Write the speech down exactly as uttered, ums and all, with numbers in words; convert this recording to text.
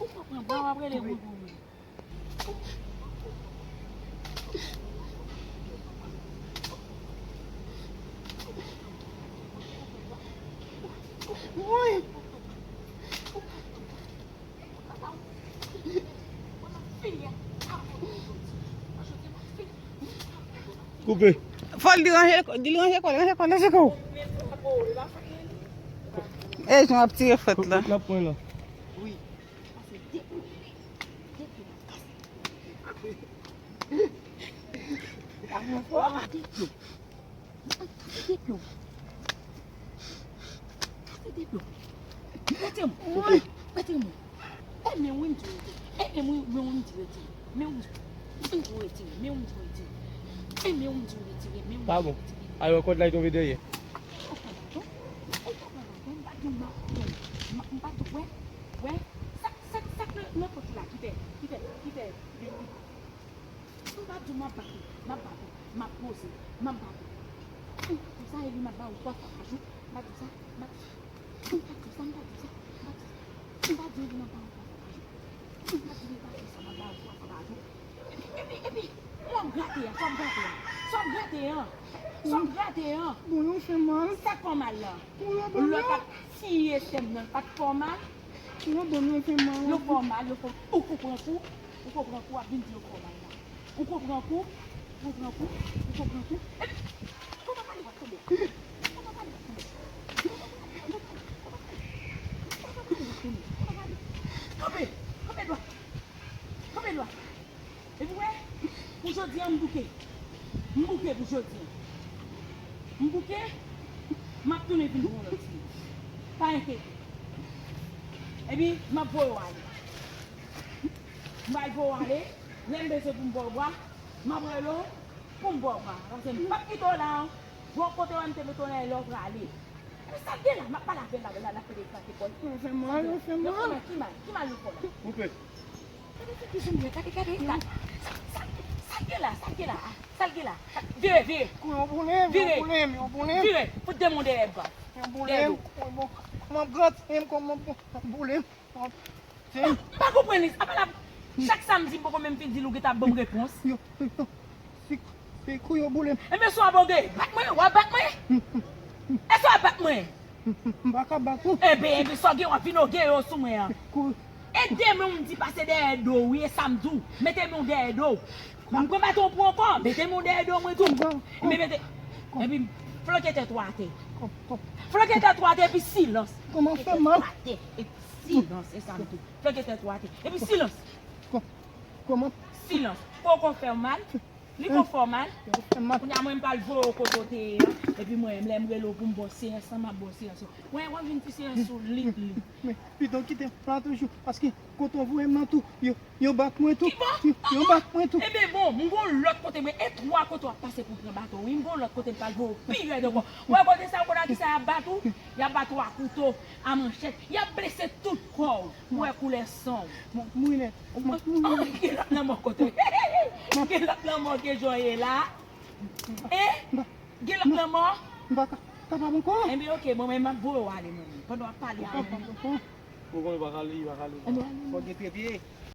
Ou pran bwa w ap rele voudou wi. Woy. Koupe. Fò l di ranje, di l ranje kò l, ranje kò l, ranje kò l. E jan w ap tire fwèt la. Fwèt la pran la. Prete mwen. Prete mwen. E men wi m di w retire. E men wi, men wi m di w retire. Men wi. Men wi m di w retire. Men wi m di w retire. E men wi m di w retire. Men wi m di w retire. Pa bon. Alò kòd la tonbe dèyè. Ou pa pran baton. Ou pa pran baton. M pa di w m ap pran. M pa di w wè. Wè. Sa, sa, sa k nan, nan pòt la ki fè, ki fè, ki fè. M pa di w m ap bat ou, m ap bat ou, m ap poze, m ap bat ou. M pa di w sa, epi m ap ba ou twa fwa pa jou. M pa di w sa, m pa di w sa. M pa di w sa, m pa di w sa, m pa di w sa. M pa di w epi m ap ba ou twa fwa pa jou. M pa di w epi m ap ba ou twa fwa pa jou. Epi, epi, epi, m ap grate a, sa w ap grate a, sa w ap grate a, sa w ap grate a. Bon, yo fè mal. Sa k fè w mal la? Bon, yo ban m. Lòt ap tiye sè m nan, l pa t fè w mal? Yo ban m, yo fè mal. Yo fè w mal, yo fè w, ou, ou pran kou. Ou konprann kou ap vin di yo fè w mal la. Ou konprann kou, ou konprann kou, ou konprann kou. Epi, kòman pale w ap tonbe? Kòman pale w ap tonbe? Kanpe, kanpe dwat. Kanpe dwat. Epi wè, pou jodi a m bouke. M bouke pou jodi a. M bouke, m ap tounen vin pran lòt fi. Pa enkyete. Epi, m ap voye w ale. M pral voye w ale. Lè m bezwen pou m ba w bwa, m ap rele w pou m ba w bwa. Paske m p ap kite w la, gon kote w wè m te mete w la, e lè w prale. Epi sa l gen la, m ap pale avè l la, la, l ap pede eklate kò l. Yo fè mal, yo fè mal. Yo fè mal, ki mal, ki mal yo fè w la? Koupe. Gade figi zoumè, gade, gade, gade. Sa, sa, sa l gen la, sa l gen la, sa l gen la. Vire, vire. Kou yo boule m, yo boule m, yo boule m. Vire, fout de moun dèyè bwa. Yo boule m, kòman grate m, kòman boule m. M pa konprann li. Apa la, chak samdi m poko menm fin di l ou gentan ap ban m repons. Yo, yo, yo, si, si kou yo boule m. Enben, si w ap oge, bat mwen, w ap bat mwen? Èske w ap bat mwen? M pa ka bat ou. Enben, enben, sa w gen, w ap vin oge yo sou mwen an. Kou- E de men w m di pase dèyè do w, wi, e sa m di w. Mete men w dèyè do w. M ap pran baton pou w ankò, mete men w dèyè do w, mwen di w. Enben, mete, epi flanke tèt ou atè. Flanke tèt ou atè, epi silans. Kòman fè mal? Silans, se sa m di. Flanke tèt ou atè. Epi silans. Kò-, kòman? Silans. Poko fè w mal. Li poko fè w mal. Yo fè mal. Kounye a mwen m pral voye w kote w te ye an. Epi mwen menm lè m rele w pou m ba w seyans lan, m ap ba w seyans lan. Mwen, w ap vin ti seyans sou lit li. Men, pito kite m la toujou. Paske kote w voye m nan tou, yo, yo bat mwen tou. Ki bon? Yo, yo bat mwen tou. Enben bon, m gon lòt kote mwen. E twa kote w ap pase pou pran baton, wi. M gon lòt kote m pral voye w pi rèd ankò. Ou wè kote sa yo konn a kisa y ap bat ou? Y ap bat ou a kouto, a manchèt. Y ap blese tout kò w. Ou wè koulè san w. M ap mouri nèt. M ap mouri nèt. Gen lòt lanmò kote w. Gen lòt lanmò ke jan w ye la. E? Gen lòt lanmò? M pa ka, kapab ankò. Enben, oke, mwen menm, m ap voye w ale, mwen menm. Pandan w ap pale a mwen menm. Ou konnen pa ka li, pa ka li. Enben, ale, mwen. Fò gen trepye.